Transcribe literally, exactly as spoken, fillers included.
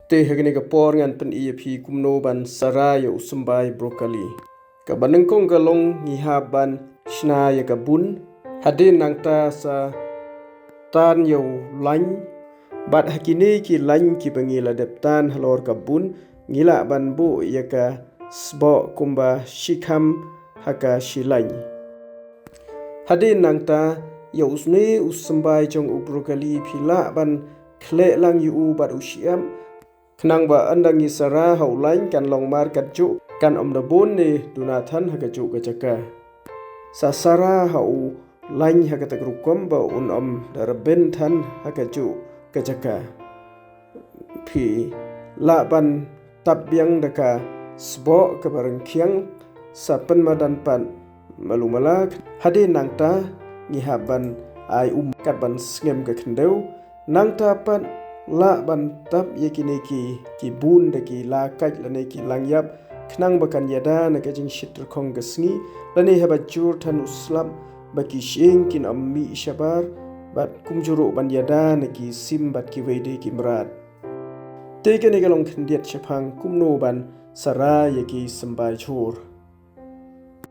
Te ha kane ka por ngan pyni ïa phi kumno ban sara ïa u symbai broccoli. Kaba nyngkong ka long ngi hap ban shna ïa ka bun. Hadien nangta sa tan ïa u lain. Bad ha kine ki lain kiba ngi la dep tan halor ka bun, ngi lah ban buh ïa ka sboh kumba shikham ha ka shilain. Hadien nangta ïa usne u symbai jong u broccoli phi lah ban khleh lang ïa u bad u shyiap. Khnang ba ynda ngi sara ha u lain kan long markatjuh, kan ym da bun ne duna than ha kajuh ka jaka. Sa sara ha u lain ha kata ka rukom ba un ym da rebin than ha kajuh ka jaka. Phi lah ban tap biang da ka sboh kaba ryngkhiang sa pynmadan pat malu mala. Hadien nangta ngi hap ban ai um kat ban sngem ka khyndew. Nangta pat lah ban tap ïa kine ki, ki bun da ki la kait lane ki langïap, khnang ba kan ïada na ka jingshit rukhong ka sngi, lane haba jur than u slap ba ki shyieng kin ym mih shabar, bad kumjuh ruh ban ïada na ki sim bad kiwei de ki mrad. Te kane ka long khyndiat shaphang kumno ban sara ïa ki symbai jhur.